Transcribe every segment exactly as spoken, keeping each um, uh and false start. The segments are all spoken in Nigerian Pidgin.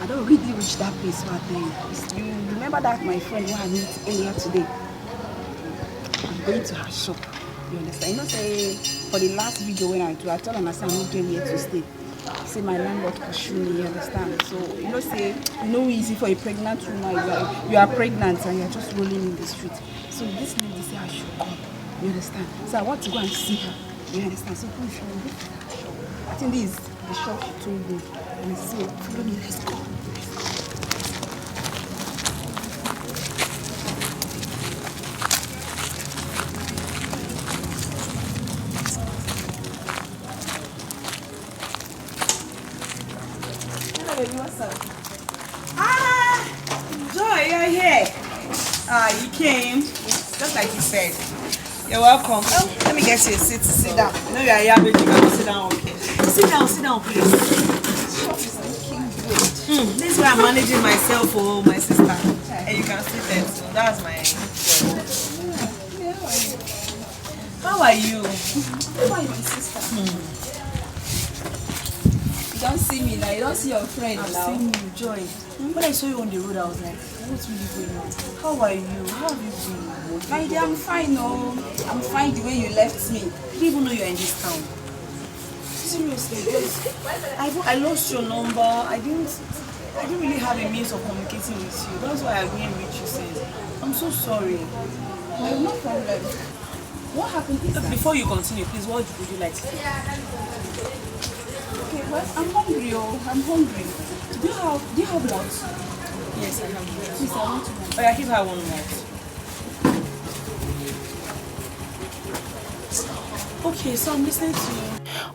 I don already reach that place wey I tell you. You remember that my friend wey I meet earlier today? I'm going to her shop. You understand? You know say for the last video wey I do, I tell una say I no get where to stay. Say my landlord pursue me, you understand? So you know say e no easy for a pregnant woman. You are, you are pregnant and you are just rolling in the street. So this lady say I should come. You understand? So I want to go and see her. You understand? So please, I think this is the shop she told me. Let me see. Follow me. Let's go. Hello, baby. What's up? Ah, Joy, you're here. Ah, you came. Just like you said. You're welcome. Oh, let me get you a seat to sit down. You know you're here, baby. Come sit down, okay? Sit down, sit down, please. Shop is looking good. Hmm, this is where I'm managing myself, oh, my sister. And you can see that. So that's my. How are you? How are you? How are you, my sister? Hmm. You don't see me now. You don't see your friend I've now. Seen you, Joy. When I saw you on the road, I was like, "What's really going on? How are you? How have you been? What My dear, I'm fine, oh. I'm fine the way you left me. I didn't even know you're in this town. Seriously, because I, I lost your number. I didn't, I didn't really have a means of communicating with you. That's why I didn't reach you since. I'm so sorry. Well, no problem. What happened is that Before you continue, please, what would you like to eat? Okay, well, I'm hungry, oh, I'm hungry. Do you have, do you have what? Yes, I have one. Please, I want to know. Oh, yeah, give her one more. Okay, so I'm listening to you.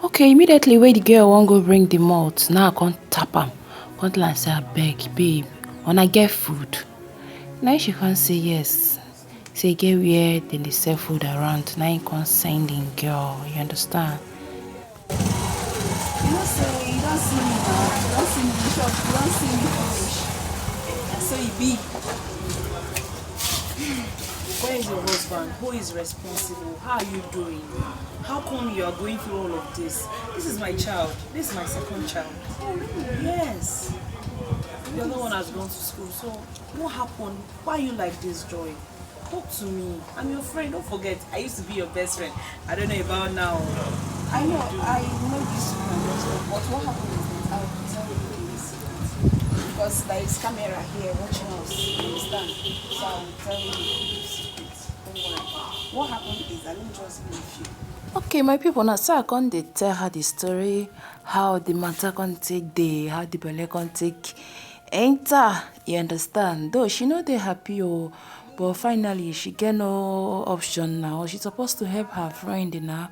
Okay, immediately wey the girl wan go bring the malt, now I come tap am. Come tell am say, "Abeg, babe, una get food?" Now she come say yes. Say e get where dem dey sell food around. Now he come send him girl. You understand? You know say you don't see me now. You don't see me in shop. You don't see me finish. So e be. Where is your husband? Who is responsible? How are you doing? How come you are going through all of this? This is my child. This is my second child. Oh, really? Yes. The other one has gone to school. So what happened? Why are you like this, Joy? Talk to me. I'm your friend. Don't forget, I used to be your best friend. I don't know about now. I know, I know this is my best friend, but what happened is that I will tell you in secret. Because there is camera here watching us, you understand? So I will tell you in secret. Don't worry. What happened is, I don't just brief you. Okay, my people, now so I come dey tell her the story, how the matter come take dey, how the belle come take enter. You understand? Though she no dey happy, oh, but finally she get no option now. She supposed to help her friend now.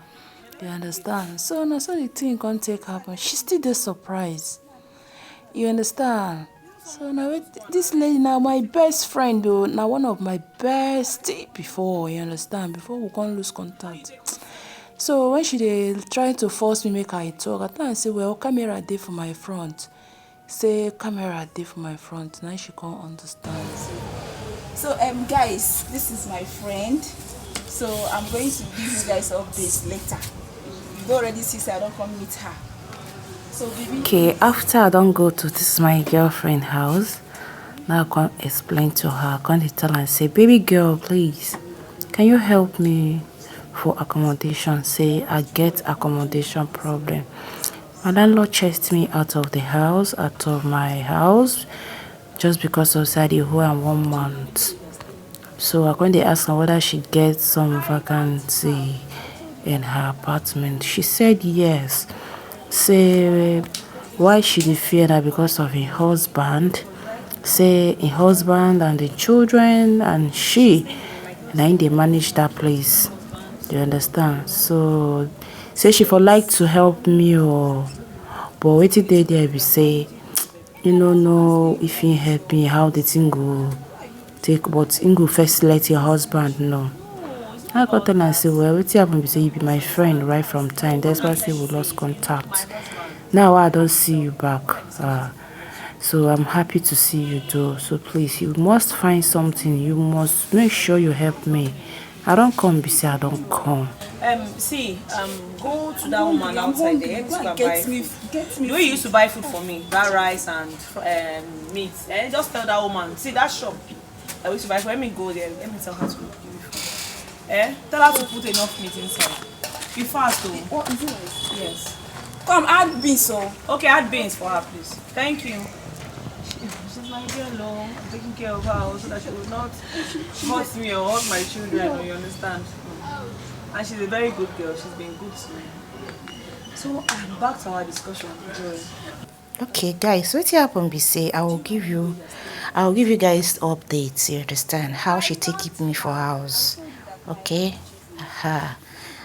You understand? So na so the thing come take happen. She still dey surprised. You understand? So now this lady now my best friend, oh, now one of my best before. You understand? Before we come lose contact. So when she dey try to force me make I talk, I tell her say, "Well, camera dey for my front." Say camera dey for my front. Now she come understand. So, um, guys, this is my friend. So I'm going to give you guys updates later. You don already see say I don come meet her. So, baby. Okay, after I don go to this my girlfriend house, now I come explain to her, come dey tell her say, "Baby girl, please, can you help me for accommodation? Say I get accommodation problem. My landlord chased me out of the house, out of my house, just because of say I dey owe am one month." So I come dey ask her whether she get some vacancy in her apartment. She said yes. Say why she dey fear na because of her husband. Say her husband and the children and she, na im dey manage that place. You understand? So say she for like to help me, oh, but wetin dey there be say, you no know if he help me, how the thing go take, but he go first let your husband know. I come tell am say, "Well, wetin happen be say you be my friend right from time. That's why say we lost contact. Now I don see you back. Uh, so I'm happy to see you though. So please, you must find something. You must make sure you help me." I don come be say I don come. Um, see, um, go to that woman outside there. Help me go and buy food. The way you used to buy food for me, that rice and um, meat. Eh, just tell that woman. See that shop I used to buy for. Let me go there. Let me tell her to give me food. Eh, tell her to put enough meat inside. Be fast, though. What is it? Yes. Come add beans, so. Okay, add beans for her, please. Thank you. She's my girl, oh. I'm taking care of her, oh, so that she will not hurt me or hurt my children, oh, you understand? And she's a very good girl. She's been good to me. So, um, back to our discussion, Joy. Okay, guys, wetin happen be say I will give you, I will give you guys updates. You understand how she take keep me for house? Okay, aha,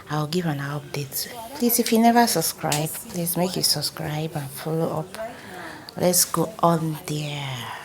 I will give an update. Please, if you never subscribe, please make you subscribe and follow up. Let's go on there.